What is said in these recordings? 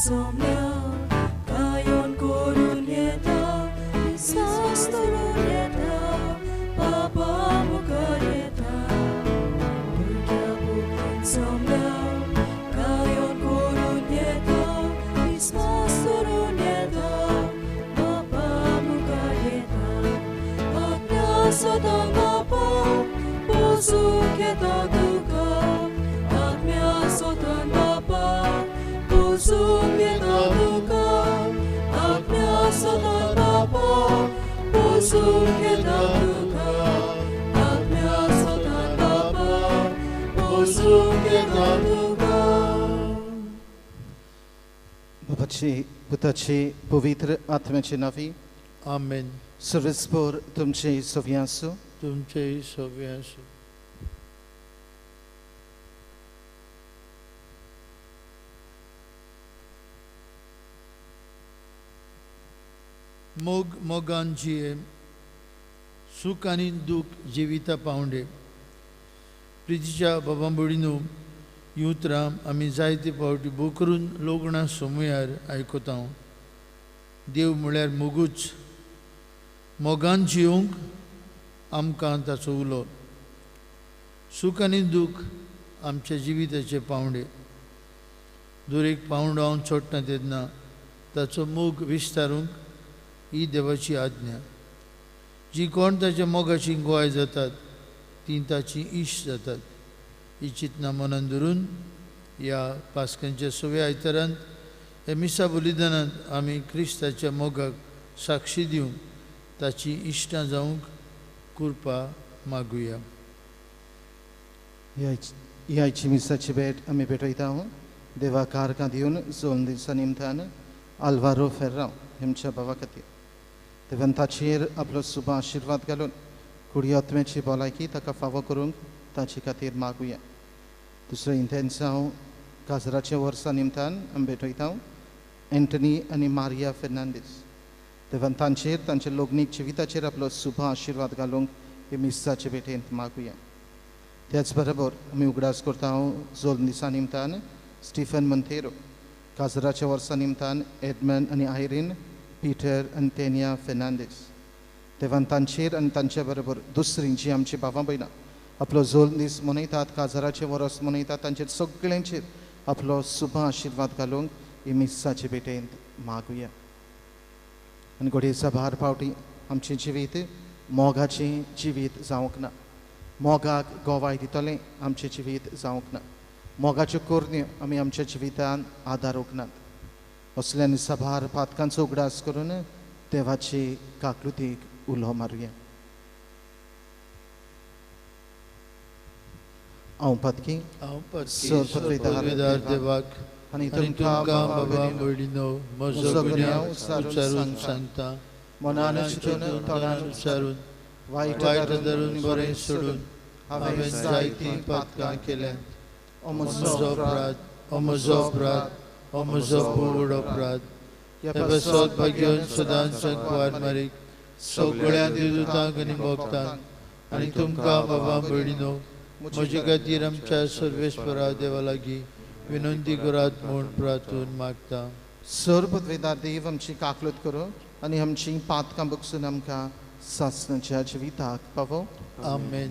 सोम्या गायोन करून येता मिसास धरून येता बाबा मुखार येता भुरग्या बुकीन सोम्या गायोन करून येता विस्वास धरून येता बाबा मुखार येता आज्ञा सदां बाबा पोजूंक येता तुका आज्ञा सदां बाबा पोजूंक येता तुका आज्ञा सदां बाबा पोजूंक येता तुका आज्ञा सदां बाबा पोजूंक येता तुका. बापाची पुताची पवित्र आत्म्याचे नांवी आमेन. सर्वेस्पोर तुमचे सोवी आसूं. तुमचेय सोबे आसूं. मोग मोगान जिये सूख आनी दूख जिविता पावंडे. प्रितीच्या बाबां भयणीनो, हीं उतरां आमी जायते फावटी भोव करून लग्नां सोमुयार आयकता. देव म्हळ्यार मोगूच. मोगान जिवंक आमकां ताचो उलो. सूख आनी दूख आमच्या जिविताचे पावंडे. दर एक पावंडो हांव चडटा तेन्ना ताचो मोग विस्तारूंक ही देवाची आज्ञा. जी कोण ताच्या मोगाची गोवाय जातात ती ताची इश्ट जातात. ही चिंतना मनान धरून ह्या पास्कांच्या सव्या आयतारांत ह्या मिसा बलिदानांत आमी क्रिस्ताच्या मोगाक साक्षी दिवंक ताची इश्टां जावंक कृपा मागुया. ह्या मिसाची भेट आमी भेटयता. देवा कारकां दिवन जोन दिसा निमतान आल्वारो फेर्रांव हेमच्या भावा खातीर देवान ताचेर आपलो सुभ आशिर्वाद घालून कुडी आत्म्याची भलायकी ताका फावो करूंक ताचे खातीर मागुया. दुसरें इंतेन्सांव काजराच्या वर्सा निमतान आमी भेटयता एंटनी आनी मारिया फेर्नांदीस. देवान तांचेर तांच्या लग्नीक जिविताचेर आपलो सुभ आशिर्वाद घालूंक हे मिसाचे भेटेंत मागुया. त्याच बरोबर आमी उगडास करता जोल दिसा निमतान स्टिफन मंतेरो, काजराच्या वर्सा निमतान एडमन आनी आयरीन, पीटर आनी तेनिया फेर्नांदीस. देवान तांचेर आनी तांचे बरोबर दुसरीं जी आमची भावां भयणां आपलो जोल दीस मनयतात, काजराचें वर्स मनयतात, तांचेर सगळ्यांचेर आपलो सुभ आशिर्वाद घालूंक ही मिसाचे भेटेंत मागुया. आनी घडये साबार फावटी आमचें जिवीत मोगाचें जिवीत जावंक ना, मोगाक गोवाय दितलें आमचें जिवीत जावंक ना, मोगाच्यो करण्यो आमी आमच्या जिवितान आदारूंक नात. असल्यानी साबार पातकांचो उगडास करून देवाची काकलुतीक उलो मारुया. हांव पातकी पदवीदार देवाक आनी आनी तुमकां बाबा भयणीनो म्हजो गुन्यांव उच्चारून सांगता. मनान चिंतून तोंडान उच्चारून वायट वायट धरून बरें सोडून हांवें जायतीं पातकां केल्यांत. ओ म्हजो अपराध, ओ म्हजो अपराध, ओ म्हजो व्हड अपराध. ह्या पासत भाग्योन सदांच संकवार मारीक सगळ्या देवदूतांक आनी भक्तांक आनी तुमकां बाबा भयणीनो म्हजे खातीर आमच्या सर्वेस्परा देवा लागीं विनंती करात म्हूण प्रार्थून मागता. सर पदवेदार देव आमची काकलूत करूं आनी आमची पातकां बगसून आमकां सासणाच्या जिविताक पावो. आमेन.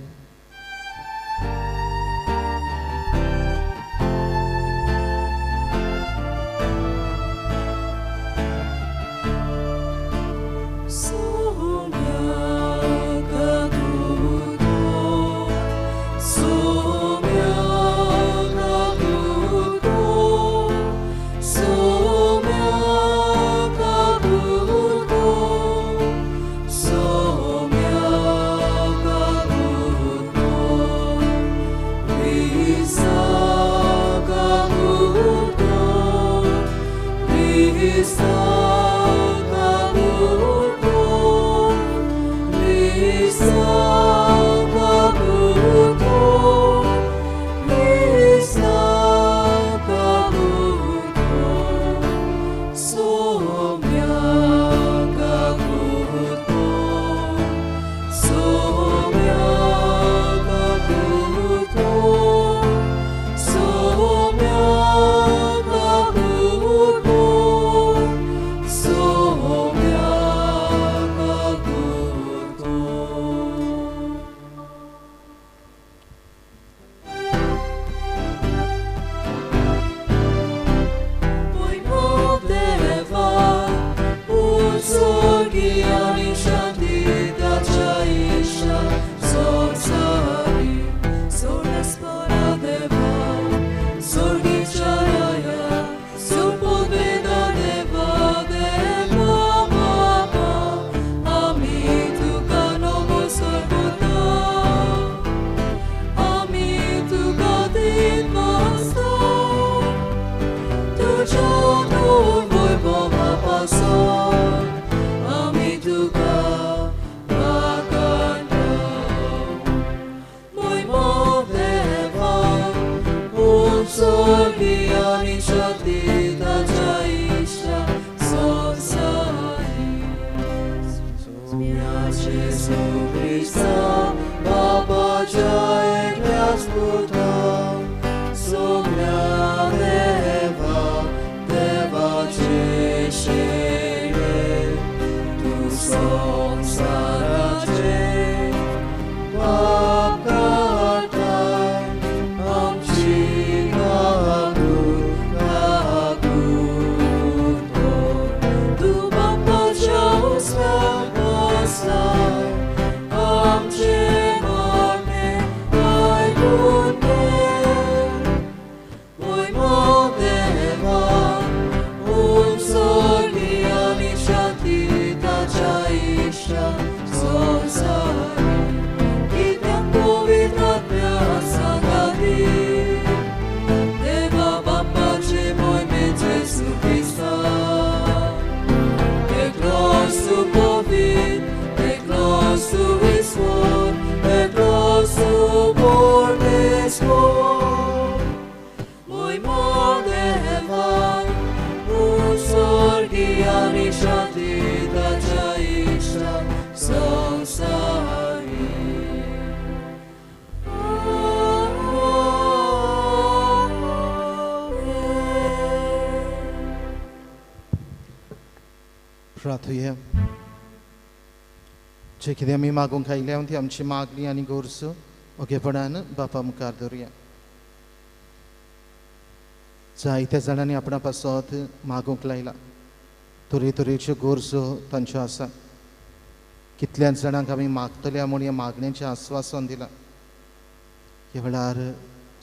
Sonia Caduto, स्वर्गीय आनी शांती ताच्या इश्टा संवसारी. सोम्या जेजू क्रिस्ता बापाच्या एकल्याच पुता, सोम्या देवा देवाचे शेरे, तूं संवसाराचे पाप काडटाय, आमची काकूट काकूट कर. तूं बापाच्या उजव्या बसलाय, आमचें मागणें आयकून घे. मोग देवा, ऊंच स्वर्गीय आनी शांती ताच्या इश्टा संवसारी. कित्याक पवित्र आत्म्या सांगाती, देवा बापाचे मोहिमे जेजू क्रिस्ता. एकलोच तूं पवित्र, एकलोच तूं ईश्वर, एकलोच तूं परमेश्वर. मोग देवा, ऊंच स्वर्गीय आनी शांती ताच्या इश्टा संवसारी. प्रार्थुया. जे कितें आमी मागूंक आयल्या ती आमची मागणी आनी गरजो ओगेपणान बापा मुखार दवरुया. जायत्या जाणांनी आपणा पासत मागूंक लायला, तरेतरेच्यो गरजो तांच्यो आसा. कितल्याच जाणांक आमी मागतल्या म्हूण ह्या मागणेचें आस्वासन दिलां. ह्या वेळार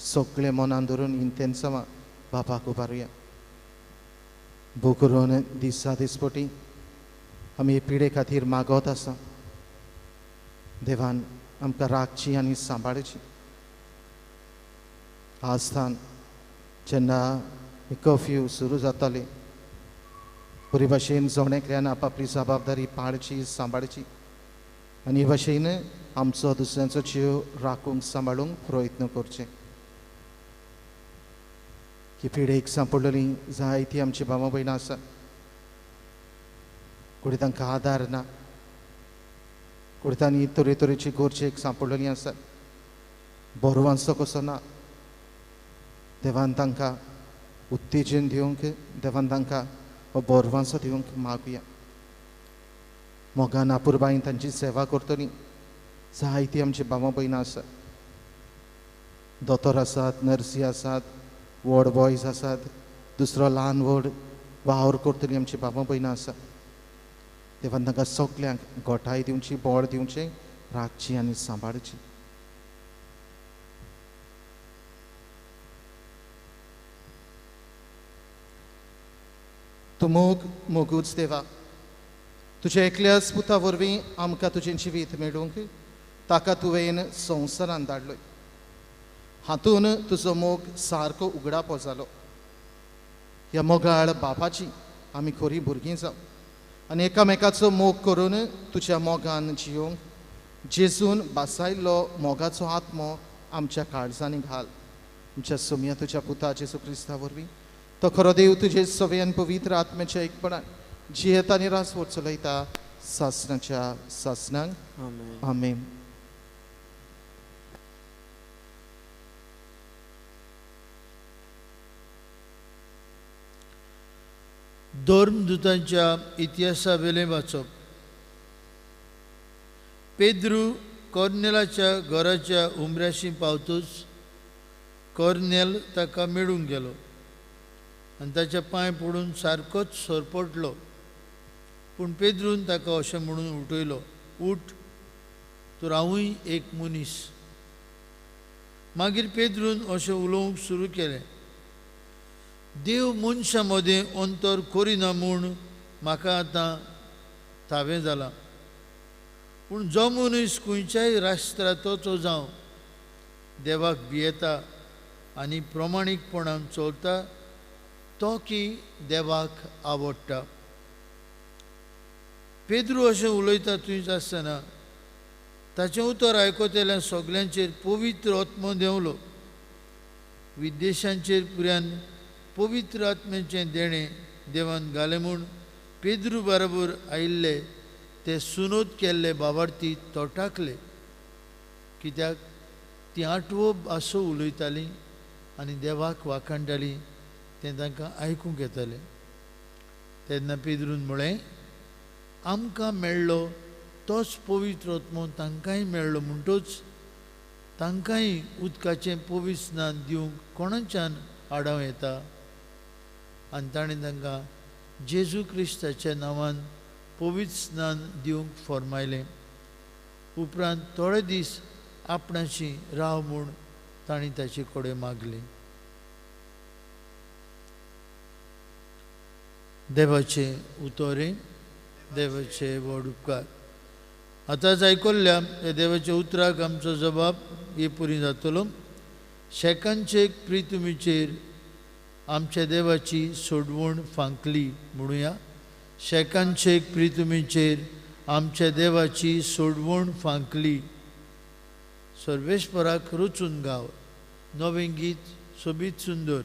सगळें मनान धरून इंतेन्सांवां बापाक उबारुया. भोव करून दिसा दिसपटी आमी हे पिडे खातीर मागत आसा. देवान आमकां राखची आनी सांबाळची. आस्थान जेन्ना कर्फ्यू सुरू जाताले, बरे भाशेन जण एकल्यान आपापली जबाबदारी पाळची, सांबाळची आनी हे भाशेन आमचो दुसऱ्यांचो जीव राखूंक सांबाळूंक प्रयत्न करचे. ही पिडेक सांपडलेली जायती आमची भावा भयणां आसा. कुडे तांकां आदार ना, कुडे तांणी तरेतरेची गरजेक सांपडलेली आसा. बरो वांचो कसो ना. देवान तांकां उत्तेजन दिवंक, देवान तांकां हो बरो वांचो दिवंक मागुया. मोगान आपुरबायेन तांची सेवा करतली जायती आमची भावा भयणां आसा. दोतोर आसात, नर्सी आसात, वॉर्ड बॉयज आसात, दुसरो ल्हान व्हड वावर करतली आमची भावा भयणां आसा. देवान तांकां सगल्यांक गोठाय दिवची, बळ दिवचें, राखची आनी सांबाळची. तूं मोग मोगूच देवा, तुज्या एकल्याच पुता वरवीं आमकां तुजें जिवीत मेळूंक ताका तुवें संवसारान धाडलोय. हातून तुजो मोग सारको उगडापो जालो. ह्या मोगाळ बापाची आमी खरी भुरगीं जावं आनी एकामेकाचो मोग करून तुज्या मोगान जियोंक जेजून बासायल्लो मोगाचो आत्मो आमच्या काळजांनी घाल. आमच्या सोम्या तुज्या पुता जेजू क्रिस्ता वरवीं तो खरो देव तुजे सवे आनी पवित्र आत्म्याच्या एकपणान जियेता आनी रासवट चलयता सासणाच्या सासणांक. आमेन. धर्मदूतांच्या इतिहासावेलें वाचप. पेद्रू कॉर्नेलाच्या घराच्या उमऱ्याशी पावतूच कॉर्नेल ताका मेळूंक गेलो आनी ताच्या पांय पडून सारकोच सरपटलो. पूण पेद्रून ताका अशें म्हणून उठयलो, उठ, तर हांवूय एक मनीस. मागीर पेद्रून अशें उलोवंक सुरू केलें, देव मनशां मदें अंतर करिना म्हूण म्हाका आतां थावें जालां. पूण जो मनीस खंयच्याय राष्ट्राचो जावं देवाक भियेता आनी प्रमाणीकपणान चलता तो की देवाक आवडटा. पेद्रू अशें उलयता थंयच आसतना ताचें उतर आयकतल्या सगल्यांचेर पवित्र आत्मो देंवलो. विदेशांचेर पुऱ्यान पवित्र आत्म्याचें देणें देवान घालें म्हूण पेद्रू बरोबर आयिल्ले ते सुनोत केल्ले बाबार्थी तोटाकले, कित्याक ती आठवो भासो उलयतालीं आनी देवाक वाखाणटालीं तें तांकां आयकूंक येतालें. तेन्ना पेद्रून म्हळें, आमकां मेळ्ळो तोच पवित्र आत्मो तांकांय मेळ्ळो म्हणटूच तांकांय उदकाचें पवित्र स्नान दिवंक कोणाच्यान आडावं येता? आनी ताणें तांकां जेजू क्रिस्ताच्या नांवान पवित्र स्नान दिवंक फॉर्मायलें. उपरांत थोडे दीस आपणाशी राव म्हूण तांणी ताचे कडेन मागलें. देवाचें उतोरें, देवाचे व्हड उपकार. आतांच आयकल्ल्या ह्या देवाच्या उतराक आमचो जबाब हे पुरी जातलो. शेकांचे प्रितुमीचेर आमच्या देवाची सोडवण फांकली म्हणुया. शेकांचे प्रितुमीचेर आमच्या देवाची सोडवण फांकली. सर्वेस्पराक रचून गाव नवें गीत सोबीत सुंदर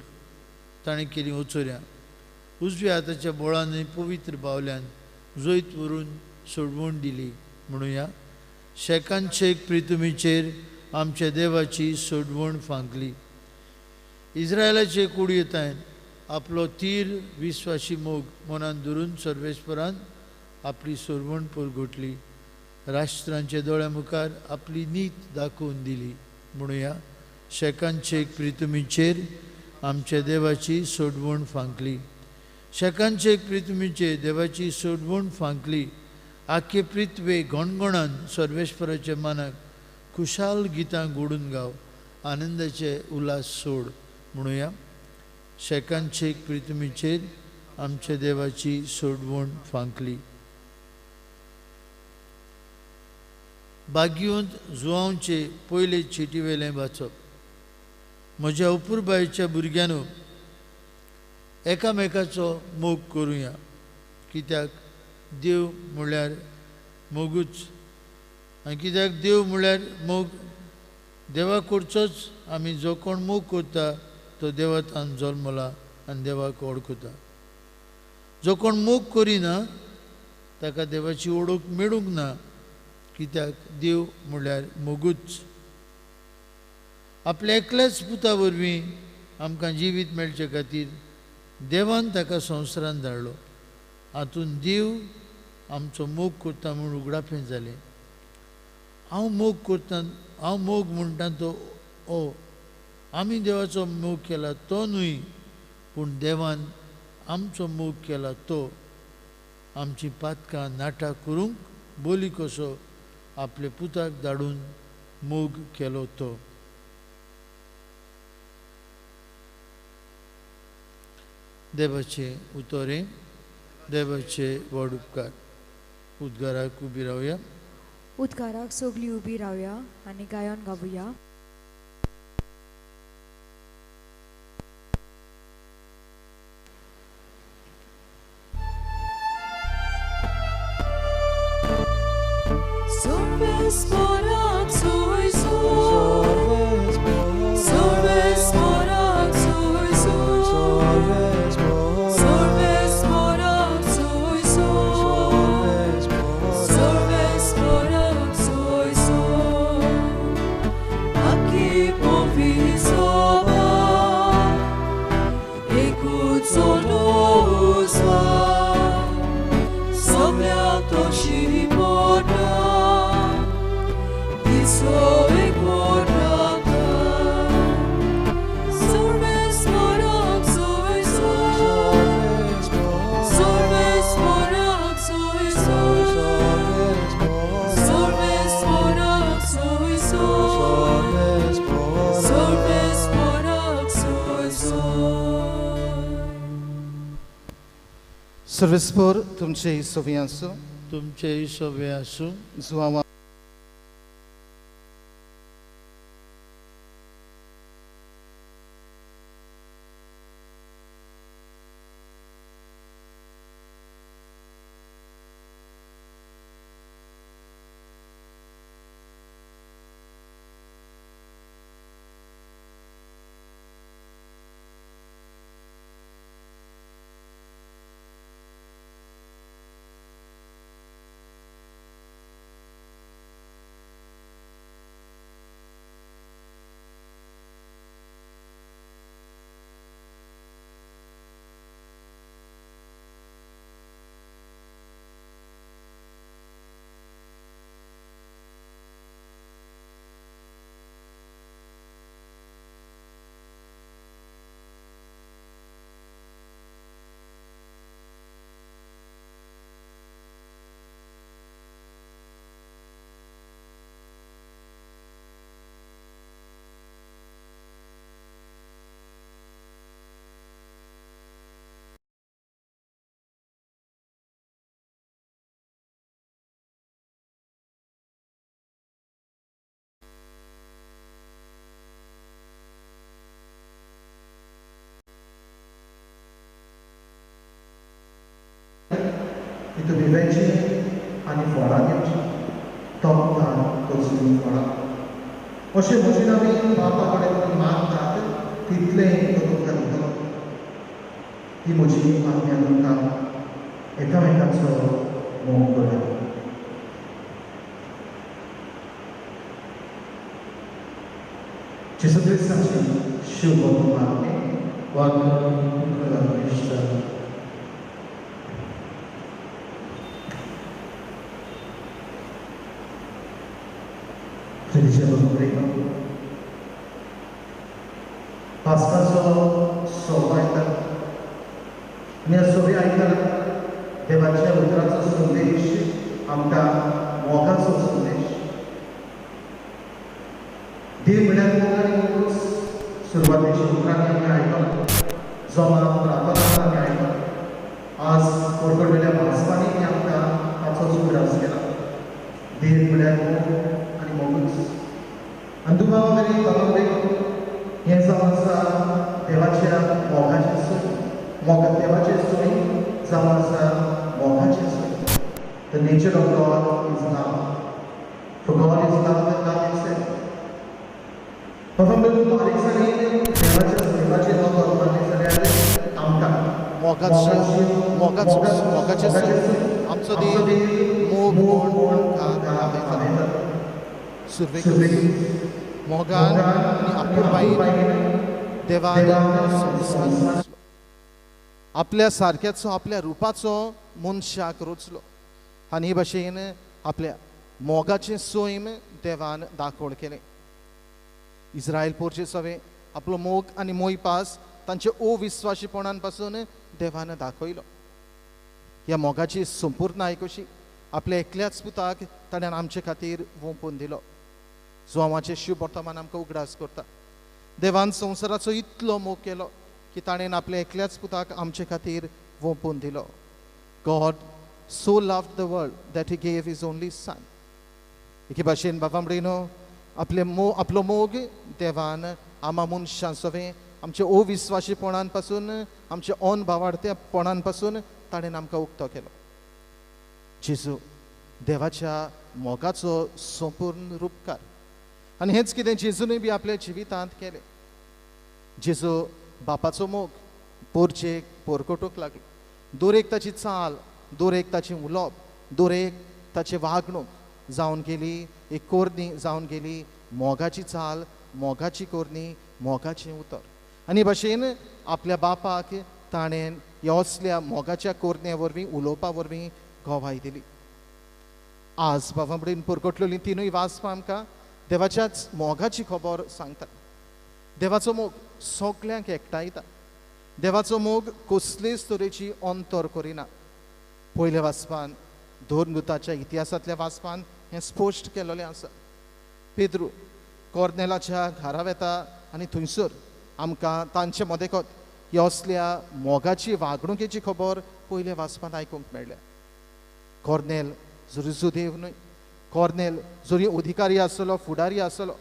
ताणें केली ओचोऱ्या. उजव्या हाताच्या बोळान पवित्र बावल्यान जैत व्हरून सोडवण दिली म्हणुया. शेकांचे प्रितुमीचेर आमच्या देवाची सोडवण फांकली. इस्रायलाचे कुडयेतायन आपलो तीर विस्वाशी मोग मनान धरून सर्वेस्परान आपली सोडवण परगटली. राष्ट्रांच्या दोळ्या मुखार आपली नीत दाखोवन दिली म्हणुया. शेकांचे प्रितुमीचेर आमच्या देवाची सोडवण फांकली. शेकांचे प्रितुमीचेर देवाची सोडवण फांकली. आखे पृथ्वे गणगणान सर्वेस्पराच्या मनाक खुशाल गितां गोडून गाव, आनंदाचे उल्हास सोड म्हणुया. शेकांचे प्रितुमीचेर आमच्या देवाची सोडवण फांकली. बागियोंत जुवांवचे पयले चिटीवेलें वाचप. म्हज्या अपुरबायेच्या भुरग्यांनो, एकामेकाचो मोग करुया, कित्याक देव म्हळ्यार मोगूच. आनी कित्याक देव म्हळ्यार मोग, देवा कडचोच आमी जो कोण मोग करता तो देवातान जल्मला आनी देवाक वळखता. जो कोण मोग करिना ताका देवाची वळख मेळूंक ना, कित्याक देव म्हळ्यार मोगूच. आपल्या एकल्याच पुता वरवीं आमकां जिवीत मेळचे खातीर देवान ताका संवसारांत धाडलो. हातूंत देव आमचो मोग करता म्हूण उगडापें जालें. हांव मोग करता, हांव मोग म्हणटा तो ओ आमी देवाचो मोग केला तो न्हय, पूण देवान आमचो मोग केला तो आमची पातकां नाटा करूंक बोली कसो आपले पुताक धाडून मोग केलो तो. देवाचे उतोरें, देवाचे व्हड उपकार. उद्गाराक उबी रावया. उद्गाराक सगळीं उबी रावया आनी गायन गावया. सर्वेस्पोर तुमचे सोवे आसूं, तुमचे सोवे आसूं. जुवांवा की तुमी वेची आनी फळां दिवची, तोपता कसलीं फळां. अशें म्हजें आमी बापा कडेन तुमी मागतात तितलें तो तुमकां दितलो. ही म्हजी आज्ञा तुमकां, एकामेकांचो मोग करात. जेजू क्रिस्ताची शुभ बातमी. पास्काचो सोबा येता आनी ह्या सोबे आयकला देवाच्या उतराचो संदेश आमकां मोगाचो संदेश. देव म्हळ्यार मोग आनी मोगूच. सुरवातेच्या उतरांनी आमी आयकलां, जमा प्रार्थनांत आमी आयकलां, आज कोरगडवेल्या वाचपांनी आमकां ताचोच उगडास केला. देव म्हळ्यार मोग आनी मोगूच. आनी दुबावा मेरेन बाबा हें जावन आसा देवाच्या मोगाचें सोय, मोग देवाचें सोय जावन आसा मोगाचें सोय. The nature of God is love. For God is love and love itself. बाबा बारीकसाणेन देवाच्या सैमाचेर नदर मारली जाल्यार आमकां मोगाचें मोगाचें आमचो देव मोग म्हूण आमकां दाखयता. सुरवेक मोगान आनी आपुलकायेन देवान संवसार रचलो, आपल्या सारक्याचो आपल्या रुपाचो मनशाक रचलो आनी हे भाशेन आपल्या मोगाचें सैम देवान दाखोवण केलें. इस्रायल पोरचे सवे आपलो मोग आनी मोयपास तांचे अविस्वाशीपणान पासून देवान दाखयलो. ह्या मोगाची संपूर्णाय कशी आपल्या एकल्याच पुताक ताणें आमचे खातीर वोंपून दिलो. जुवांवाचें शुभ वर्तमान आमकां उगडास करता. देवान संवसाराचो इतलो मोग केलो की ताणें आपल्या एकल्याच पुताक आमचे खातीर वोंपून दिलो. God so loved the world that he gave his only son. एके भाशेन बाबा म्हणिनो आपले आपलो मोग देवान आमा मनशां सवें आमच्या अविस्वाशीपणान पासून आमच्या अनभावार्थेपणान पासून ताणें आमकां उक्तो केलो. जेजू देवाच्या मोगाचो संपूर्ण रुपकार आनी हेंच कितें जेजूनय बी आपल्या जिवितांत केलें. जेजू बापाचो मोग पोरचेक पोरकोटूंक लागलो. दर एक ताची चाल, दर एक ताचें उलोवप, दर एक ताची वागणूक जावन गेली एक कोरणी जावन गेली मोगाची चाल, मोगाची कोरणी, मोगाचें उतर. आनी भाशेन आपल्या बापाक ताणें ह्या असल्या मोगाच्या कोरण्या वरवीं उलोवपा वरवीं गवाय दिली. आज बाबा कडेन परगटलेलीं तिनूय वाचपां आमकां देवाच्याच मोगाची खबर सांगता. देवाचो मोग सगल्यांक एकठांयता. देवाचो मोग कसलेच तरेची अंतर करिना. पयल्या वाचपान धर्मदूताच्या इतिहासांतल्या वाचपान हें स्पश्ट केलेलें आसा. पेद्रू कॉर्नेलाच्या घरा वेता आनी थंयसर आमकां तांचे मदेकत ह्या असल्या मोगाची वागणुकेची खबर पयल्या वाचपांत आयकूंक मेळ्ळ्या. कॉर्नेल जरी जुदेव न्हय, कॉर्नेल जरी अधिकारी आसलो, फुडारी आसलो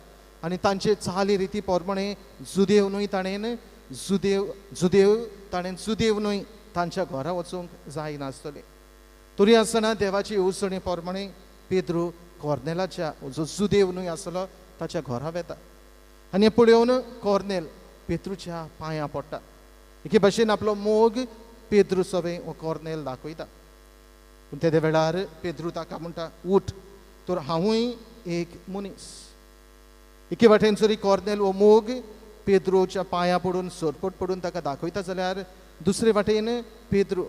आनी तांचे चाली रिती प्रमाणे जुदेव न्हय, ताणें जुदेव जुदेव ताणें जुदेव न्हय तांच्या घरा वचूंक जायनासतलें. तरी आसतना देवाची येवजणे प्रमाणे पेद्रू कॉर्नेलाच्या जो जुदेव न्हय आसलो ताच्या घरा वेता आनी पळोवन कॉर्नेल पेद्रूच्या पांयां पडटा. एके भाशेन आपलो मोग पेद्रू सवें हो कॉर्नेल दाखयता. पूण तेदे वेळार पेद्रू ताका म्हणटा, उठ, तर हांवूय एक मनीस. एके वाटेन जरी कॉर्नेल हो मोग पेद्रूच्या पांयां पडून सरपट पडून ताका दाखयता जाल्यार दुसरे वाटेन पेद्रू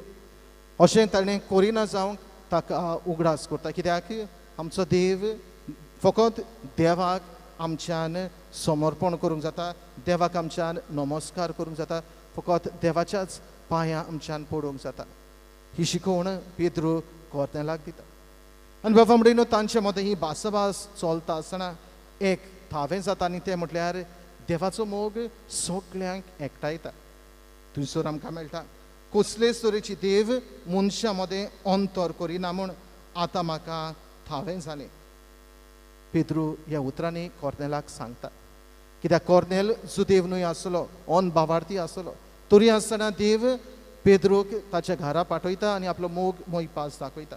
अशें ताणें करिना जावंक ताका उगडास करता. कित्याक आमचो देव फकत देवाक आमच्यान समर्पण करूंक जाता, देवाक आमच्यान नमस्कार करूंक जाता, फकत देवाच्याच पांयां आमच्यान पडूंक जाता. ही शिकवण पेद्रू कॉर्नेलाक दिता. आनी बाबा म्हणून तांचे मदें ही भासाभास चलता आसतना एक थावें जाता आनी तें म्हटल्यार देवाचो मोग सगल्यांक एकठांयता. थंयसर आमकां मेळटा कसलेच तरेची देव मनशां मदें अंतर करिना म्हूण आतां म्हाका थावें जालें. पेद्रू ह्या उतरांनी कॉर्नेलाक सांगता. कित्याक कॉर्नेल जुदेव न्हय आसलो, अनभावार्थी आसलो, तरी आसतना देव पेद्रूक ताच्या घरा पाठयता आनी आपलो मोग मोयपास दाखयता.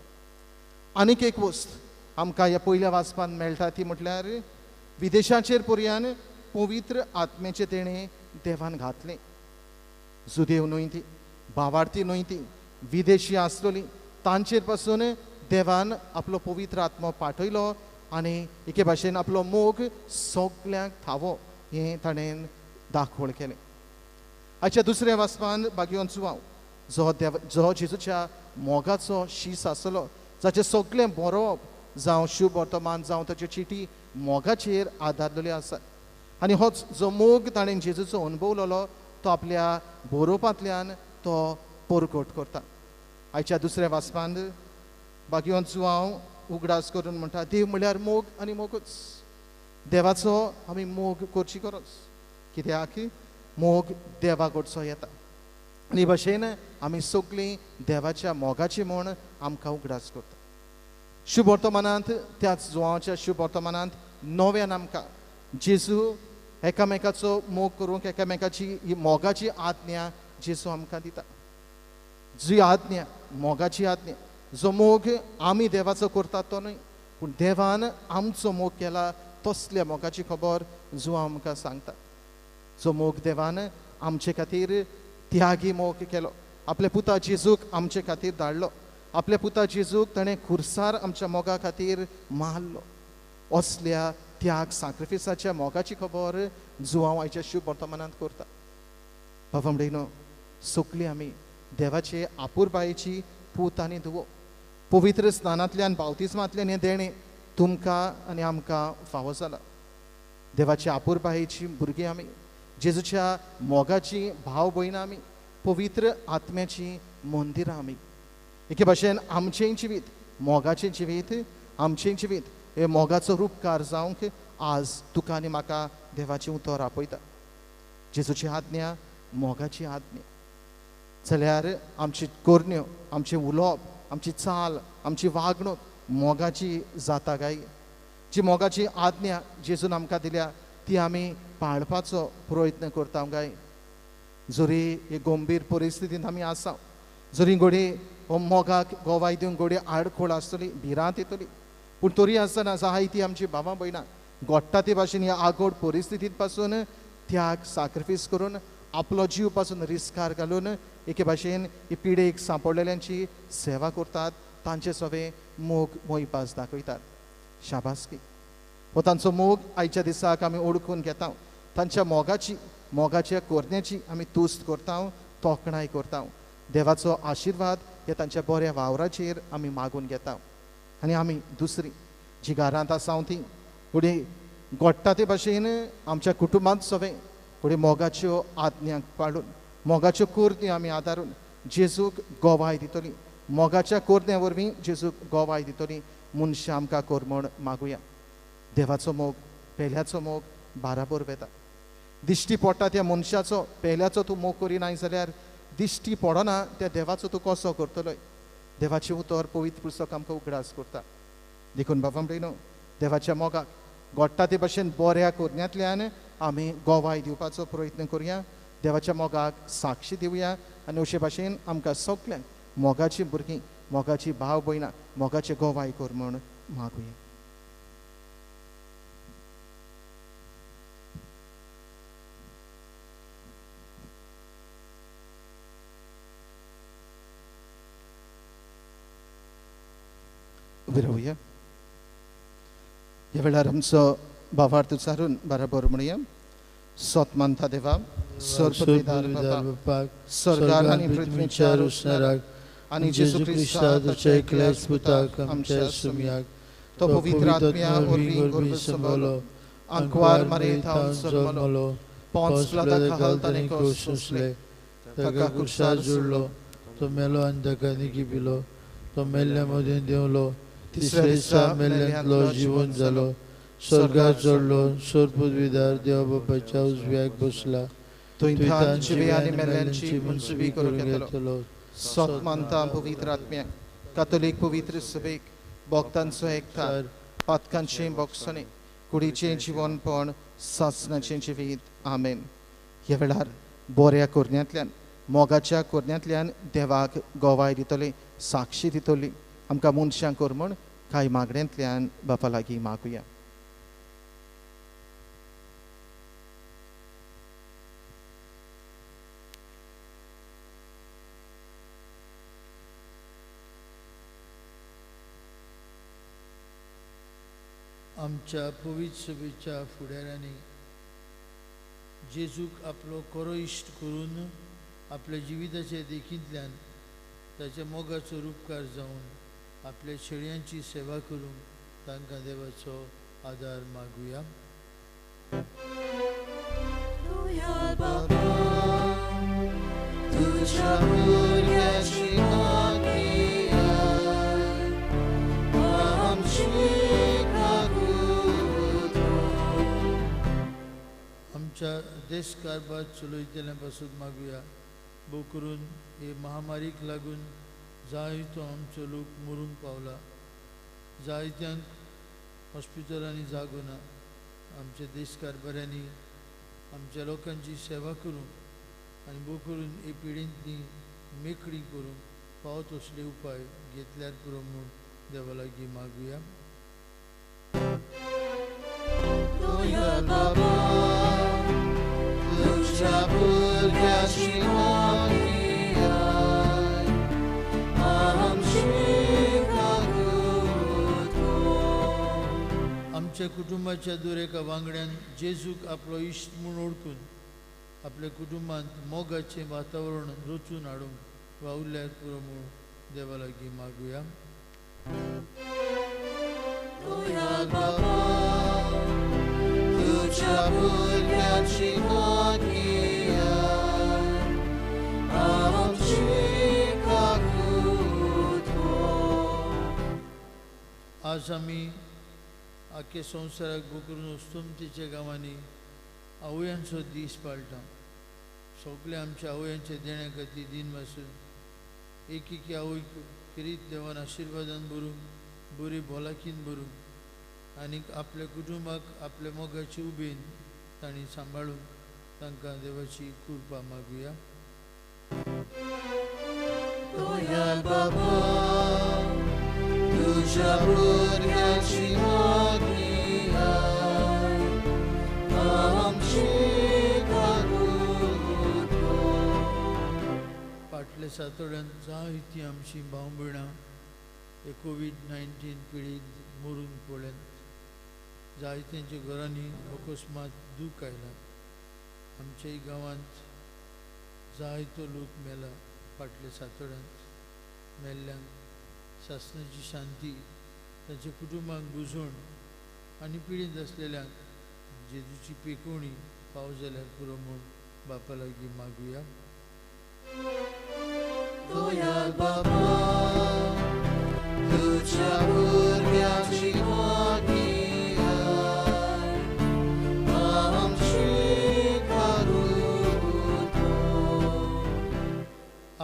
आनीक एक वस्त आमकां ह्या पयल्या वाचपान मेळटा ती म्हटल्यार विदेशाचेर पर्यान पवित्र आत्म्याचें तेणें देवान घातलें. जुदेव न्हय ती, भावार्थी न्हय ती, विदेशी आसलोली, तांचेर पासून देवान आपलो पवित्र आत्मो पाठयलो आनी एके भाशेन आपलो मोग सगल्यांक थावो हें ताणें दाखोवण केलें. आयच्या दुसऱ्या वाचपान बागयोन जुवांव जो देव जो जेजूच्या मोगाचो शीस आसलो, जाचें सगळें बरोवप जावं शुभ वर्तमान जावं ताच्यो चिटी मोगाचेर आदारलेल्यो आसात आनी होच जो मोग ताणें जेजूचो अणभवलेलो तो आपल्या बरोवपांतल्यान तो परगट करता. आयच्या दुसऱ्या वाचपान बागयोन जुवांव उगडास करून म्हणटा, देव म्हळ्यार मोग आनी मोगूच. देवाचो आमी मोग करची गरज, कित्याक मोग देवा कडचो येता आनी भशेन आमी सगळीं देवाच्या मोगाची म्हूण आमकां उगडास करता. शुभ वर्तमानांत त्याच जुवांच्या शुभ वर्तमानांत नव्यान आमकां जेजू एकामेकाचो मोग करूंक एकामेकाची ही मोगाची आज्ञा जेजू आमकां दिता. जी आज्ञा मोगाची आज्ञा, जो मोग आमी देवाचो करतात तो न्हय, पूण देवान आमचो मोग केला तसल्या मोगाची खबर जुवांव आमकां सांगता. जो मोग देवान आमचे खातीर त्यागी मोग केलो, आपल्या पुता जेजूक आमचे खातीर धाडलो, आपल्या पुता जेजूक ताणें खुर्सार आमच्या मोगा खातीर मारलो, असल्या त्याग साक्रिफिसाच्या मोगाची खबर जुवांव आयच्या शुभ वर्तमानांत करता. बाबा म्हणिनो सगळीं आमी देवाचे आपुरबायेची पूत आनी धुवो. पवित्र स्नानांतल्यान बावतिज्मांतल्यान हें देणें तुमकां आनी आमकां फावो जाला. देवाच्या आपुरबायेची भुरगीं आमी, जेजूच्या मोगाची भाव भयणां आमी, पवित्र आत्म्याची मंदिरां आमी. एके भाशेन आमचें जिवीत मोगाचें जिवीत, आमचें जिवीत हे मोगाचो रुपकार जावंक आज तुका आनी म्हाका देवाचें उतर आपयता. जेजूची आज्ञा मोगाची आज्ञा जाल्यार आमची करण्यो, आमचें उलोवप, आमची चाल, आमची वागणूक मोगाची जाता काय? जी मोगाची आज्ञा जेजून आमकां दिल्या ती आमी पाळपाचो प्रयत्न करता काय? जरी हे गंभीर परिस्थितींत आमी आसा, जरी घडये हो मोगाक गोवाय दिवंक घडये आडखळ आसतली, भिरांत येतली, पूण तरी आसतना जाय ती आमची भावां भयणां घडटा ते भाशेन ह्या आगोड परिस्थितींत पासून त्याग साक्रिफीस करून आपलो जीव पासून रिस्कार घालून एके भाशेन ही पिडेक सांपडलेल्यांची सेवा करतात, तांचे सवे मोग मोयपास दाखयतात. शाबासकी हो तांचो मोग आयच्या दिसाक आमी ओळखून घेता, तांच्या मोगाची मोगाच्या कोरण्याची आमी तुस्त करता, तोखणाय करता. देवाचो आशिर्वाद हे तांच्या बऱ्या वावराचेर आमी मागून घेता. आनी आमी दुसरी जी घरांत आसा ती फुडें घडटा ते भाशेन आमच्या कुटुंबांत सगळें फुडें मोगाच्यो आज्ञा पाळून मोगाच्यो कोरण्यो आमी आदारून जेजूक गोवाय दितली, मोगाच्या कोरण्या वरवीं जेजूक गोवाय दितली मनशां आमकां कर म्हूण मागुया. देवाचो मोग पेल्याचो मोग बाराबर वेता. दिश्टी पडटा त्या मनशाचो पेल्याचो तूं मोग करिनाय जाल्यार दिश्टी पडना त्या देवाचो तूं कसो करतलोय? देवाचें उतर पवित्र पुस्तक आमकां उगडास करता. देखून बाबा भयणो देवाच्या मोगाक घडटा ते भाशेन बऱ्या करण्यांतल्यान आमी गोवाय दिवपाचो प्रयत्न करुया, देवाच्या मोगाक साक्षी दिवया आनी अशे भाशेन आमकां सगल्यांक मोगाची भुरगीं, मोगाची भाव भयणां, मोगाचे गोवाय कर म्हूण मागुया. उबी रावया. ह्या वेळार आमचो भावार्थ उच्चारून बराबर म्हणुया. सोत मानता देवा, सर्वपवित्र बापाक, स्वर्गार आनी पृथ्वीच्या रोशणाराक आनी जेजू क्रिस्ताच्या एकल्याच पुताक आमच्या सुमयाक, तो पवित्र आत्म्या वरवीं गर्भ सांबाळलो, आंकवार मारये थावन जल्मलो, पोंस पिलाता खाल ताणें कश्ट सोंसले, ताका कुर्सार जुडलो, तो मेलो आनी ताका निकिपिलो, तो मेल्ल्या मदें देंवलो, तिसऱ्या दिसा मेल्ल्यांतलो जिवन जालो, स्वर्गार चडलो, सर्वपदवीधार देवा बापाच्या उजव्याक बसला, थंय जिवे आनी मेल्ल्यांची मनसुबी करूंक येतलो. सोत मानता पवित्र आत्म्याक, कातोलीक पवित्र सभेक, भक्तांचो एकठार, पातकांचें भोगसणें, कुडीचें जिवनपण, सासणाचें जिवीत. आमेन. ह्या वेळार बऱ्या करण्यांतल्यान मोगाच्या कोरण्यांतल्यान देवाक गोवाय दितली, साक्षी दितली. आमकां मनशां कर म्हूण कांय मागण्यांतल्यान बापा लागीं मागुया. आमच्या पवित्र सभेच्या फुडाऱ्यांनी जेजूक आपलो खरो इश्ट करून आपल्या जिविताच्या देखींतल्यान ताच्या मोगाचो रुपकार जावन आपल्या शेळयांची सेवा करूंक तांकां देवाचो आदार मागुया. आमच्या देश कारभार चलयतल्या पासून मागुया. भोव करून हे महामारीक लागून जायतो आमचो लोक मरूंक पावला, जायत्यांक हॉस्पिटलांनी जागो ना. आमच्या देश कारभाऱ्यांनी आमच्या लोकांची सेवा करूंक आनी भोव करून हे पिडेंतली मेकळी करूंक फावो तसले उपाय घेतल्यार पुरो म्हूण देवा लागीं मागुया. आमच्या कुटुंबाच्या दर एका वांगड्यान जेजूक आपलो इश्ट म्हूण ओळखून आपल्या कुटुंबांत मोगाचें वातावरण रचून हाडूंक वावुरल्यार पुरो म्हूण देवा लागीं मागुया. आज आमी आख्या संवसाराक भोव अस्तंतेच्या गांवांनी आवयांचो दीस पाळटा. सगळे आमच्या आवयांच्या देण्या खातीर दिन वासून एक एक आवयक खेरीत देवान आशिर्वादान भरूंक, बरी भलायकीन भरूंक आनीक आपल्या कुटुंबाक आपल्या मोगाचे उबेन तांणी सांबाळून तांकां देवाची कृपा मागुया. फाटल्या सातोड्यांत जायतीं आमची भाव भयणां हे कोवीड-19 पिडीत मरून पडल्यात. जायत्यांच्या घरांनी अकस्मात दूख आयला. आमच्याय गांवांत जायतो लोक मेला फाटल्या सातोड्यांत. मेल्ल्यांक सासणाची शांती, तांच्या कुटुंबांक बुजवण आनी पिडीत आसलेल्यांक जेजूची पेकोवणी पाव जाल्यार पुरो म्हूण बापा लागीं मागुया.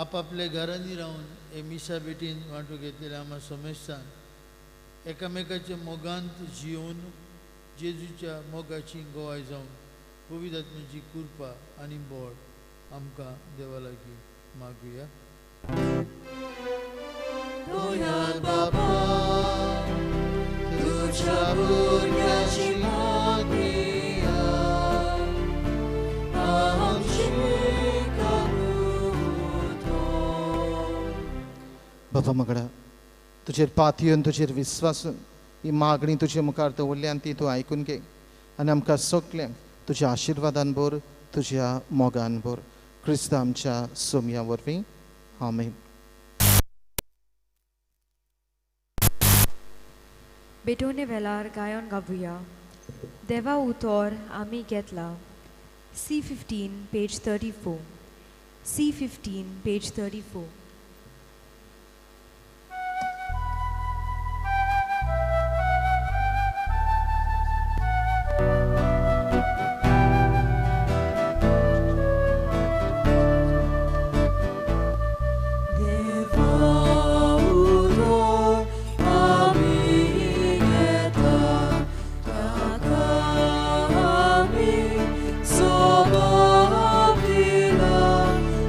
आपापल्या घरांनी रावन हे मिसा भेटीन वांटो घेतलेल्या आमा समेस्तान एकामेकाच्या मोगांत जियोवन जेजूच्या मोगाची गोवाय जावन पवित्र आत्म्याची कृपा आनी बळ आमकां देवा लागीं मागुया. बाबा मगडा तुजेर पातयेवन तुजेर विस्वासून ही मागणी तुजे मुखार दवरल्या आनी ती तूं आयकून घे आनी आमकां सगल्यांक तुज्या आशिर्वादान भर, तुज्या मोगान भर. क्रिस्त आमच्या सोमया वरवीं आमेन. बेटोने वेलार गायन गावया देवा उतोर आमी घेतला. C15 page 34. C15 page 34.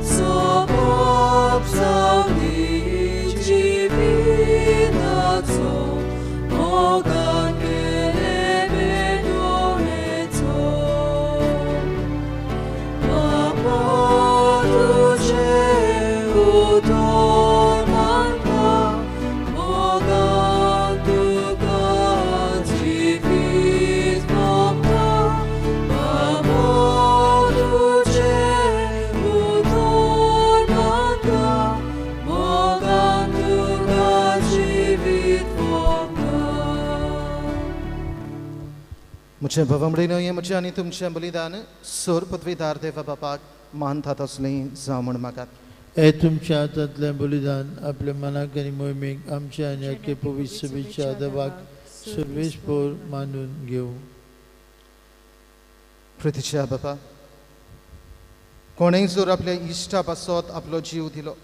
So म्हजें भवमडीनो हें म्हजें आनी तुमचें बलिदान सोर पदवीदार देवा बापाक मानतात असलें जावं म्हूण मागात. हे तुमच्या हातांतलें बलिदान आपल्या मनाक आनी मोहिमेक आमच्या आनी अख्खे पवित्र सभेच्या दबाक सर्वेस्पोर मानून घेवं. प्रितीच्या बापा, कोणेय जर आपल्या इश्टा पासत आपलो जीव दिलो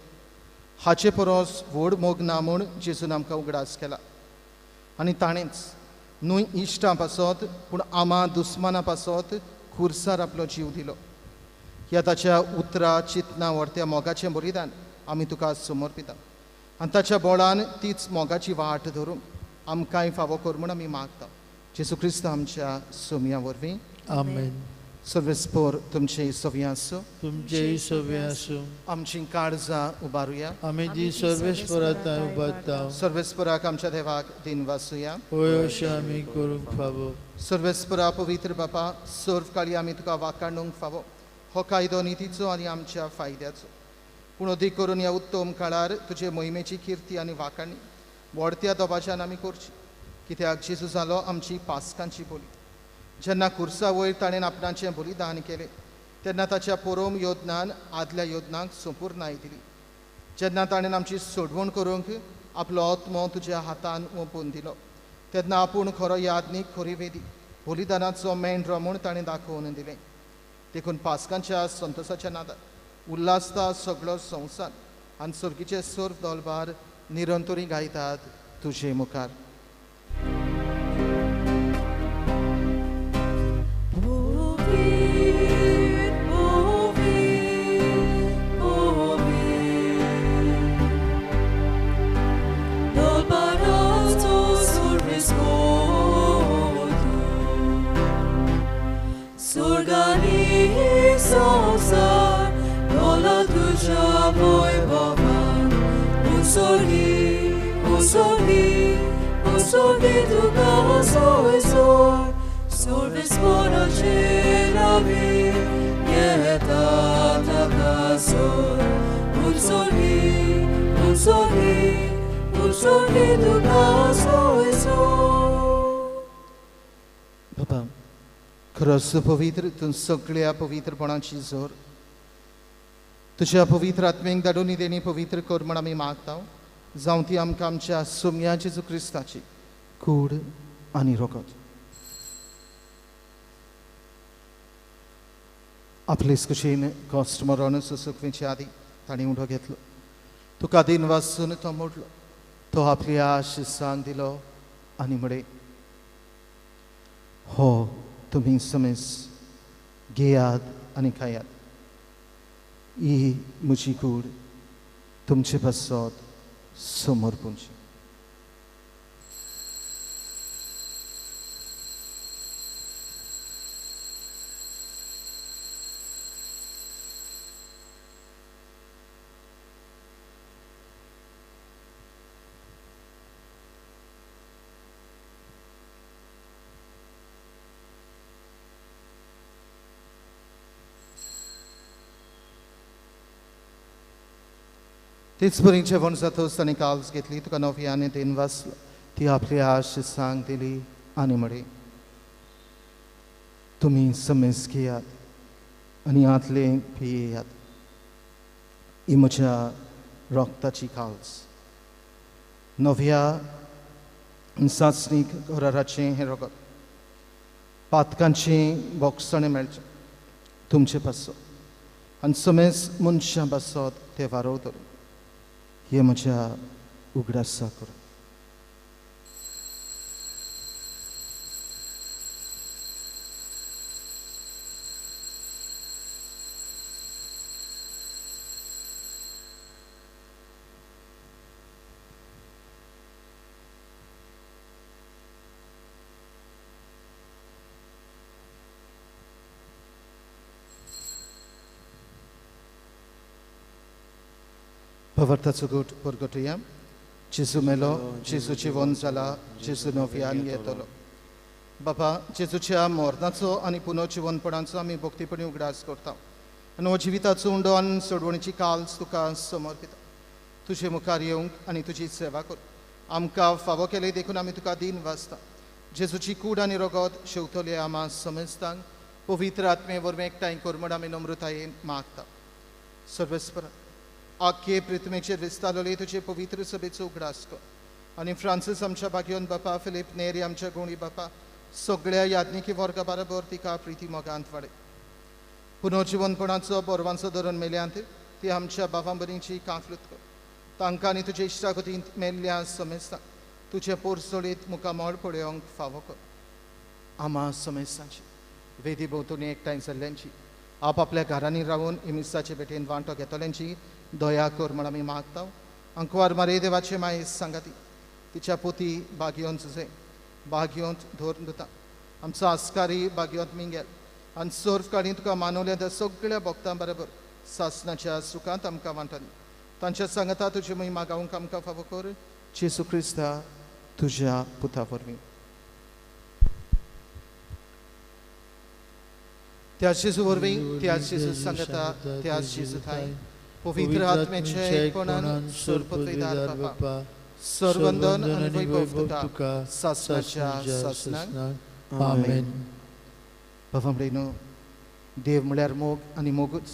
हाचे परस व्हड मोग ना म्हूण जेजून आमकां उगडास केला आनी ताणेंच न्हय इश्टां पासत पूण आमा दुस्माना पासत खुर्सार आपलो जीव दिलो. ह्या ताच्या उतरां चिंतना व्हरत्या मोगाचें बलिदान आमी तुका समर्पिता आनी ताच्या बोळान तीच मोगाची वाट धरूंक आमकांय फावो कर म्हूण आमी मागता. जेजू क्रिस्त आमच्या सोमया वरवीं. आमेन. सर्वेस्पोर तुमचे सवी आसूं. तुमचेय सवी आसूं. आमची काळजां उबारुया. आमी ती सर्वेस्पराक उबारता. सर्वेस्पराक आमच्या देवाक दिन वासुया. होय, अशें आमी करूंक फावो. सर्वेस्परा पवित्र बापा, सर्व काळी आमी तुका वाकाणूंक फावो. हो कायदो नितीचो आनी आमच्या फायद्याचो, पूण अदीक करून ह्या उत्तम काळार तुजे मोहिमेची किर्ती आनी वाकाणी व्हडत्या दबाज्यान आमी करची. कित्याक जेजू जालो आमची पासकांची बोली. जेन्ना खुर्सा वयर ताणें आपणाचें बलिदान केलें तेन्ना ताच्या पोरोम योजनान आदल्या योजनांक संपूर्णाय दिली. जेन्ना ताणें आमची सोडवण करूंक आपलो आत्मो तुज्या हातान ओंपून दिलो तेन्ना आपूण खरो यादनीक खरी वेदी बलिदानाचो मेंढरो म्हूण ताणें दाखोवन दिलें. देखून पासकांच्या संतोसाच्या नादात उल्हासता सगळो संवसार आनी सर्गीचे सर्व दोलबार निरंतरी गायतात तुजे मुखार. बाबा, खरोच पवित्र तूं सगळ्या पवित्रपणाची जोर तुज्या पवित्र आत्मेक धाडून देणी पवित्र कर म्हूण आमी मागता. जावं ती आमकां आमच्या सोम्या जेजू क्रिस्ताची कूड आनी रोगत. आपलेच कुशीन कॉस्ट मरण सुसुकवेचे आदी ताणें उडो घेतलो. तुका दिन वासून तो मोडलो. तो आपली आश सांग दिलो आनी म्हळे, हो तुमी समेस घेयात आनी खायात. ही म्हजी कूड तुमचे पासत समर्पूंची. तेच परी जेवण जातच ताणें काल्स घेतली, तुका नव्याने then वाचलो, ती आपली आश सांग दिली आनी म्हळें, तुमी समेस घेयात आनी हातले पियेयात. ही म्हज्या रोगताची काल्स, नव्या सासणीक कराराचें हें रोगत, पातकांचें बोगसणें मेळचें तुमचे पासत आनी समेस मनशां पासत तें वारवतलें. हे म्हज्या उगडासा करून. भवर्थाचो गोट परगटुया. जेजू मेलो, जेजू जिवन जाला, जेजू नव्यान येतलो. बाबा, जेजूच्या मरणाचो आनी पुनर्जिवनपणाचो आमी भक्तीपणी उगडास करता आनी हो जिविताचो उंडो आनी सोडवणीची काल्स तुका समर्पिता. तुजे मुखार येवंक आनी तुजी सेवा कर आमकां फावो केली देखून आमी तुका दिन वाचता. जेजूची कूड आनी रगत शेवतले आमा समेस्तांक पवित्र आत्मे वरवीं एकठांय कर म्हण आमी नम्रतायेन मागता. सर्वेस्पर आख्खे पृथ्वीचेर विस्तारलेले तुजे पवित्र सभेचो उगडास कर आनी फ्रांसीस आमच्या भाग्योन बापा, फिलीप नेरी आमच्या गुणी बापा, सगळ्या याज्ञिकी वर्गा बरोबर तिका प्रिती मोगांत वाडय. पुनर्जिवनपणाचो बोरवांचो धरून मेल्यांत ती आमच्या बाबां भरींची काकलूत कर. तांकां आनी तुजे इश्टागतींत मेल्ल्या समेस्तांक तुजें पोरसोळीत मुखामळ पळोवंक फावो कर. आमा समेस्तांची वेदी भोंवतणी एकठांय जाल्ल्यांची आपापल्या घरांनी रावन इमिसाचे भेटेन वांटो घेतल्यांची दया कर म्हण आमी मागता. अंकवार मारे देवाचे माये सांगाती तिच्या पोती बागयोन जुजे बागयोंत धरून दिता आमचो आस्कारी बागयोंत मिंगेल आनी सर्व काळी तुका मानवल्या त्या सगळ्या भक्तां बरोबर सासनाच्या सुखांत आमकां वांटली. तांच्या सांगता तुजी महिमा गावंक आमकां फावो कर जेजू क्रिस्ता तुज्या पुता वरवीं. त्या जेजू वरवीं, त्या जेजू सांगता, त्या जेजू थांय पवित्र आत्म्याचे एकपणान सर्वपवित्र बापा सर्वंदन आनी वैभव तुका सासनाच्या सासनाक. आमेन. बाबा म्हणलो देव म्हळ्यार मोग आनी मोगूच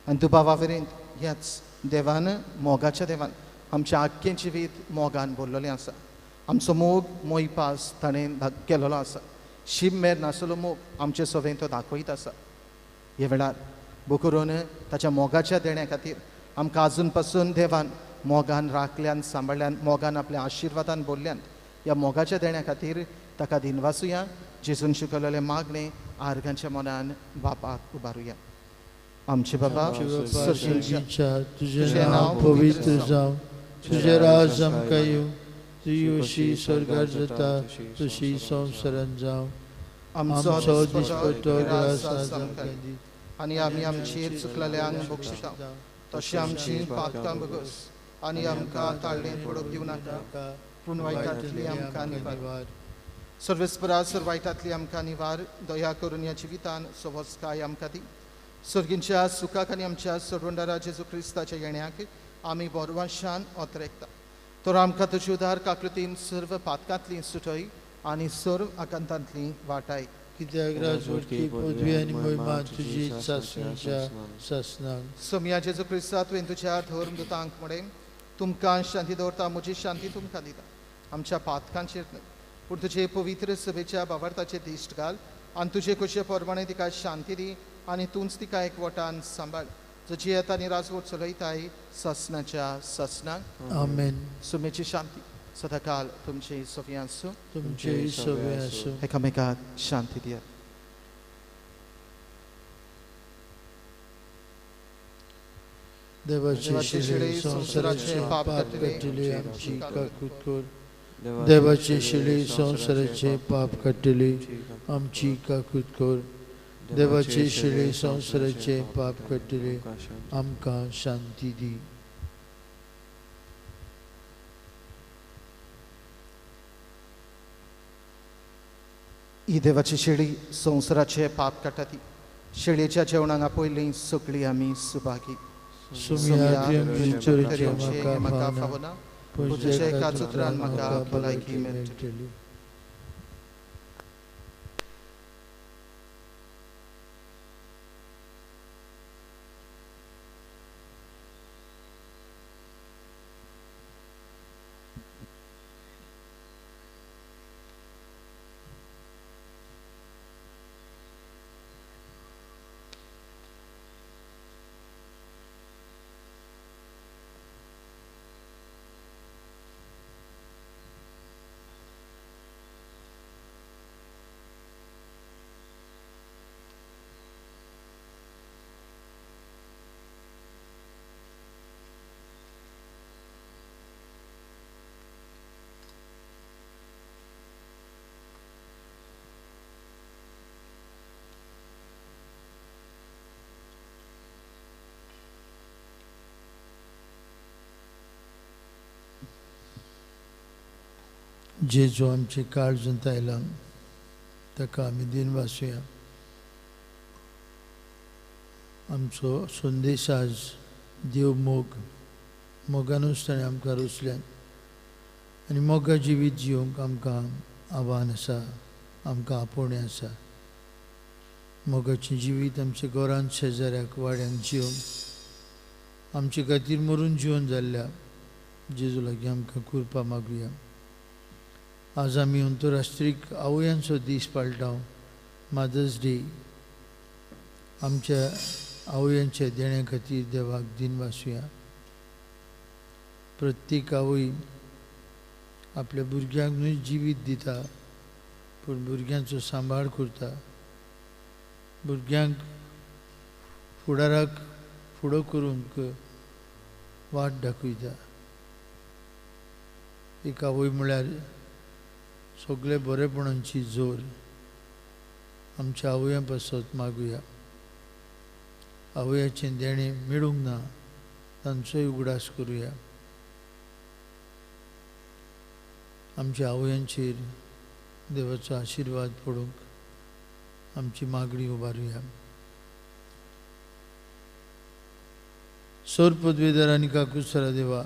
आनी तूं बाबा मेरेन ह्याच देवान मोगाच्या देवान आमच्या आख्खें जिवीत मोगान भरलेलें आसा. आमचो मोग मोयपास ताणें केलेलो आसा. शीम मेर नासलो मोग आमचे सवें तो दाखयत आसा. ह्या वेळार बोकरून ताच्या मोगाच्या देण्या खातीर आमकां आजून पासून देवान मोगान राखल्यान सांबाळल्यान मोगान आपल्या आशिर्वादान बोल्ल्यान ह्या मोगाच्या देण्या खातीर ताका दिनवासुया. जेजून शिकवलेलें मागणें आर्गांच्या मनान बापाक उबारुया. आमचे बाबा सर्गीच्या तुजें नांव पवित्र जावं, तुजें राज आमकां येवं, तुजी अशी स्वर्गार जाता तशी संवसारांत जावं. आमचो दिसपट्टो ग्रास आज आमकां दी आनी आमी आमचेर चुकलेल्यांक बक्षिता तशें आमची पातकां बगस आनी आमकां ताळ्ळेंत पडोवंक दिवं नाका पूण वायटांतली आमकां निवार. सर्वेस्परा सर वायटांतली आमकां निवार. दया करून ह्या जिवितान सवस्काय आमकां दी. सर्गींच्या सुखाक आनी आमच्या सरवंडारा जेजू क्रिस्ताच्या येण्याक आमी बोरवाशान ओतरेकता. तर आमकां तुजी उदार काकृतीन सर्व पातकांतली सुटय आनी सर्व आकांतांतली वाटाय. कित्याक राजवटकी पदवी आनी महिमा तुजी सासणाच्या सासणाक. सोमया जेजू क्रिस्ता तुवें तुज्या धर्मदूतांक म्हणें तुमकां शांती दवरता म्हजी शांती तुमकां दिता. आमच्या पातकांचेर न्हय पूण तुजे पवित्र सभेच्या बावार्थाचेर दिश्ट घाल आनी तुजे खोशये प्रमाणे तिका शांती दी आनी तूंच तिका एकवटान सांबाळ. जशी येता आनी राजवट चलयताय सासणाच्या सासणाक. आमेन. सुमेची शांती सदाकाल तुमचे सवे आसूं. तुमचे सवे आसूं. एकामेकाक शांती दियात. देवाचे शिले संवसाराचे पाप काडटले आमची काकूत कर. देवाचे शिले संवसाराचे पाप काडटले आमची काकूत कर. देवाचे शिले संवसाराचे पाप काडटले आमकां शांती दी. ही देवाची शेळी संवसाराचे पाप काडटा ती शेळयेच्या जेवणाक आपयलीं सगळीं आमी सुभागी. म्हाका फावना पूण तुज्या एकाच उतरान म्हाका भलायकी मेळटली. जेजू आमचे काळजांत आयला ताका आमी दिनवासुया. आमचो संदेश आज देव मोग मोगानूच ताणें आमकां रचल्यात आनी मोगा जिवीत जिवंक आमकां आव्हान आसा, आमकां आपोवणें आसा। मोगाचें जिवीत आमच्या घरांत, शेजाऱ्याक, वाड्यांक जिवन आमचे खातीर मरून जिवन जाल्ल्या जेजू लागीं आमकां कृपा मागुया। आज आमी अंतरराष्ट्रीय आवयांचो दीस पाळटा, मदर्स डे। आमच्या आवयांच्या देण्या खातीर देवाक दिनवासुया। प्रत्येक आवय आपल्या भुरग्यांक न्हय जिवीत दिता, पूण भुरग्यांचो सांबाळ करता, भुरग्यांक फुडाराक फुडो करूंक वाट दाखयता। एक आवय म्हळ्यार सगळे बरेपणांची जोर। आमच्या आवयां पासत मागुया। आवयाचें देणें मेळूंक ना तांचोय उगडास करुया। आमच्या आवयांचेर देवाचो आशिर्वाद पडूंक आमची मागणी उबारुया। सोर पदवेदार आनी काकुसरा देवा,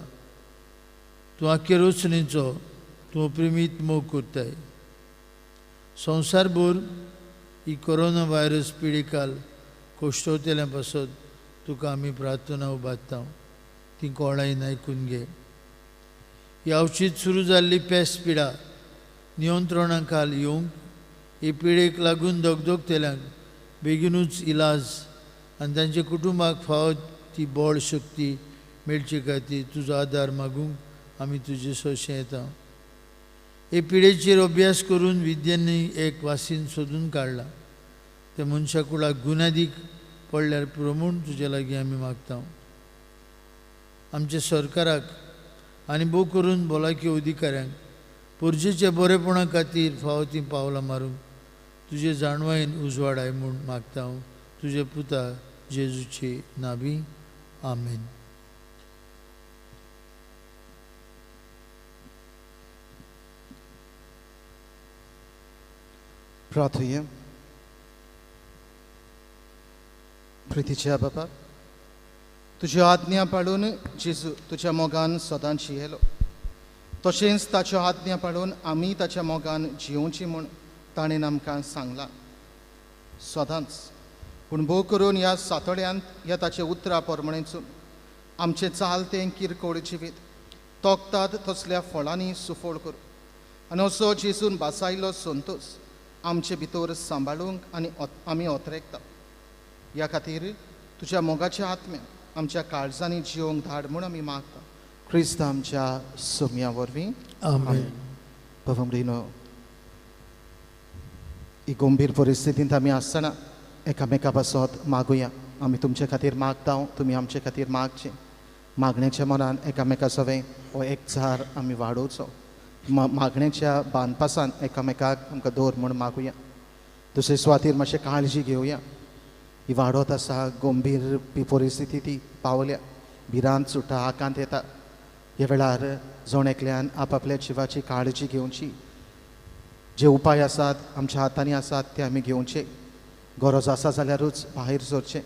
तूं आख्खे रोचणेचो तूं प्रेमीत मोग करताय। संवसारभर ही कोरोना व्हायरस पिडेकाल कोश्टवतल्या पासत तुका आमी प्रार्थना उबारता, ती कोणायन आयकून घे। ही अवचीत सुरू जाल्ली पेस पिडा नियंत्रणा खाल येवंक ही पिडेक लागून दगदगतल्यांक बेगीनूच इलाज आनी तांच्या कुटुंबाक फावो ती बळ शक्ती मेळचे खातीर तुजो आदार मागूंक आमी तुजे सोशें येता। हे पिडेचेर अभ्यास करून विद्यांनी एक वासीन सोदून काडलां, ते मनशा कुळाक गुनादीक पडल्यार पुरो म्हूण तुजे लागीं आमी मागता। आमच्या सरकाराक आनी भोव करून भलायकी अधिकाऱ्यांक परजेच्या बरेपणा खातीर फावो तीं पावलां मारूंक तुजे जाणवायेन उजवाडाय म्हूण मागता। तुजे पुता जेजूचे नावी, आमेन। प्रार्थुया। प्रितीच्या बाबा, तुज्यो आज्ञा पाळून जेजू तुज्या मोगान सदांच जियेलो, तशेंच ताच्यो आज्ञा पाळून आमी ताच्या मोगान जियोवची म्हूण ताणें आमकां सांगलां सदांच। पूण भोव करून ह्या सातोड्यांत ह्या ताच्या उतरा प्रमाणेचून आमचें चालतें किरकोळ जिवीत तोखतात तसल्या फळांनी सुफळ करूं आनी असो जेजून भासायलो संतोस आमचे भितर सांबाळूंक आनी आमी ओतरेकता। ह्या खातीर तुज्या मोगाच्या आत्म्यान आमच्या काळजांनी जिवंक धाड म्हूण आमी मागता, क्रिस्त आमच्या सोम्या वरवीं, आमेन। बाबा, ही गंभीर परिस्थितींत आमी आसतना एकामेका पासत मागुया। आमी तुमचे खातीर मागता, तुमी आमचे खातीर मागचे। मागण्याच्या मनान एकामेका सवें हो एकचार आमी वाडोवचो। मागण्याच्या बांदपासान एकामेकाक आमकां दवर म्हूण मागुया। दुसरे सुवातीर मातशें काळजी घेवया। ही वाडत आसा गंभीर परिस्थिती ती पावल्या, भिरांत सुट्टा, आकांत येता। ह्या वेळार जण एकल्यान आपआपल्या जिवाची काळजी घेवची। जे उपाय आसात आमच्या हातांनी आसात ते आमी घेवचे। गरज आसा जाल्यारूच भायर सरचें।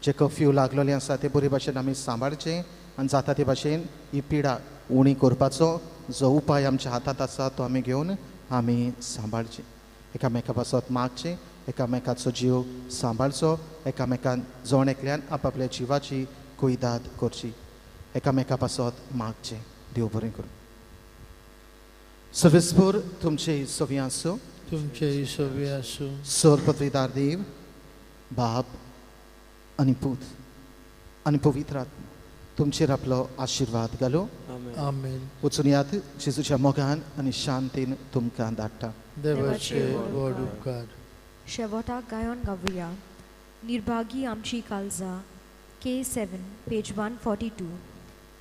जे कर्फ्यू लागलेले आसा ते बरे भाशेन आमी सांबाळचें आनी जाता ते भाशेन ही पिडा उणी करपाचो जो उपाय आमच्या हातांत आसा तो आमी घेवन आमी सांबाळचें। एकामेका पासत मागचें, एकामेकाचो जीव सांबाळचो, एकामेकान जण एकल्यान आपआपल्या जिवाची कुयदाद करची। एकामेका पासत मागचें। देव बरें करूं। सर्वेस्पर तुमचे सवी आसूं, तुमचे सवी आसूं। सर पदवीदार देव बाप आनी पूत आनी पवित्र आत्मा तुमचेर आपलो आशिर्वाद घालूं, आमेन। वचून यात जेजूच्या मोगान आनी शांतीन तुमकां धाडटा। देवाचे व्हड उपकार। शेवटाक गायन गावया निर्भागी आमची काळजां, K7 page 142,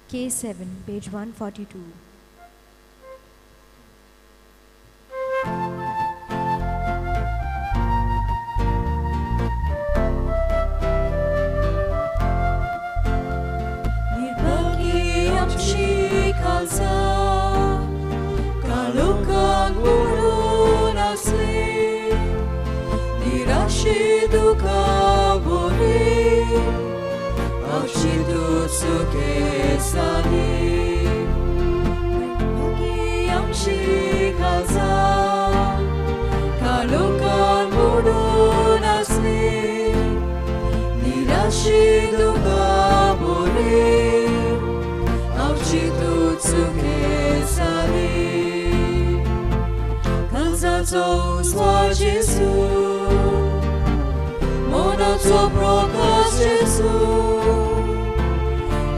K7 page 142। Sukesani, Bhagi amshi kalsa. आमची दुकां बरी, आमची तूं चुके जाली. काळजाचो उजवाड जेजू, मनाचो प्रकाश जेजू,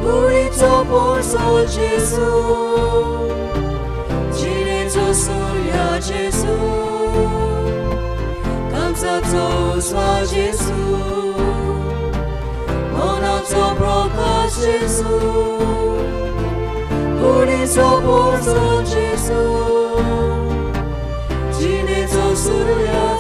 कुडीचो पोरसो जेजू, जिणेचो सूर्या जेजू, काळजाचो उजवाड जेजू, मनाचो प्रकाश जेजू, कुडीचो पोरसो जेजू, जिणेचो सूर्या.